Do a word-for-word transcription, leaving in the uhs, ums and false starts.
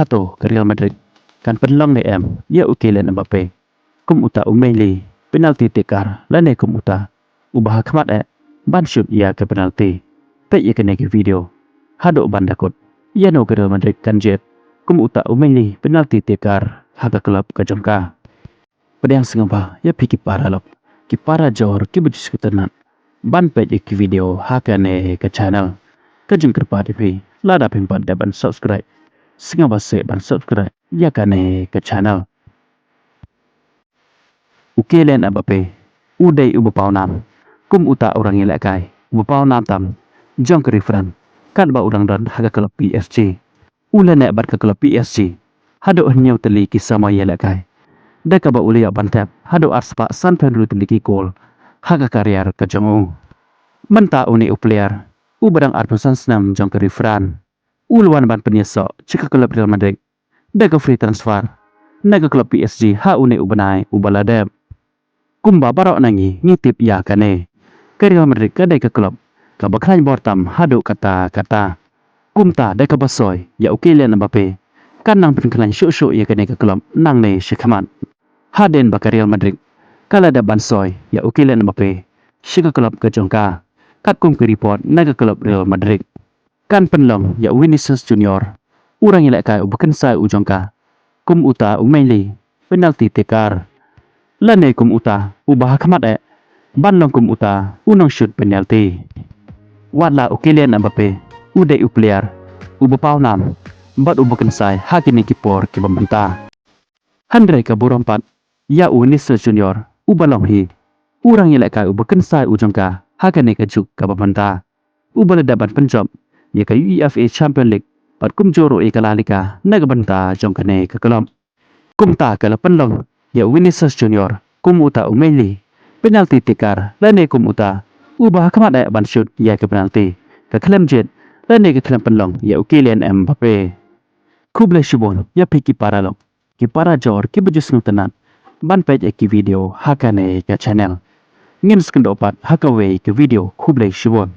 Hato ka Real Madrid kan pynlong ne em ïa u Kylian Mbappe kum uta u mei li penalty taker lane kum uta uba ha khmat eh ban shoot ïa ka penalty? Peit ïa kane ka video haduh ban da kut. Ïano ka Real Madrid kan jied kum uta u mei li penalty taker ha ka club ka jong ka? Pdiang sngewbha ïa phi ki para lok, ki para jor kiba ju sngewtynnat ban peit ïa ki video ha kane ka channel. Ka jingkyrpad ïa phi, lada phim pat dep ban subscribe, sngewbha seh ban subscribe ïa kane ka channel. U Kylian Mbappe u dei uba paw nam kum uta u rangïalehkai uba paw nam tam jong ka ri France, katba u dang don ha ka club P S G. U la neh bad ka club P S G haduh hynñiew tylli ki samoi ïalehkai, da kaba u la ïoh ban thep haduh arspah sanphew hynriew tylli ki kol ha ka career ka jong u. Mynta une u player uba dang arphew san snem jong ka ri France u la wan ban pynïasoh sha ka club Real Madrid da ka free transfer na ka club P S G ha une u bnai uba la dep. Kumba baroh na ngi ngi tip ïa kane, ka Real Madrid ka dei ka club kaba khlaiñ bor tam haduh katta katta. Kumta da kaba soi ïa u Kylian Mbappe kan nang pynkhlaiñ shuh shuh ïa kane ka club nangne shakhmat. Hadien ba ka Real Madrid ka la dep ban soi ïa u Kylian Mbappe sha ka club ka jong ka, katkum ka report na ka club Real Madrid, kan pynlong ïa u Vinicius Junior, u rangïalehkai uba kynsai u jong ka, kum uta u mei li penalty taker, lane kum uta uba ha khmat eh ban long kum uta u nongshut penalty. Watla u Kylian Mbappe u dei u player uba paw nam bad uba kynsai ha kine ki por kiba mynta, hynrei ka burom pat ïa u Vinicius Junior uba long hi u rangïalehkai uba kynsai u jong ka ha kane ka juk kaba mynta, uba la dep ban pynjop ïa ka UEFA Champions League bad kumjuh ruh ïa ka La Liga na ka bynta jong kane ka club. Kumta ka la pynlong ïa u Vinicius Junior kum uta u mei li penalty taker, lane kum uta uba ha khmat eh ban shut ïa ka penalty, ka khlem jied lane ka khlem pynlong ïa u Kylian Mbappe. Khublei shibun ïa phi ki para lok, ki para jor kiba ju sngewtynnat ban peit ïa ki video ha kane ka channel. Ngin sa ïakynduh pat ha kawei ka video. Khublei shibun.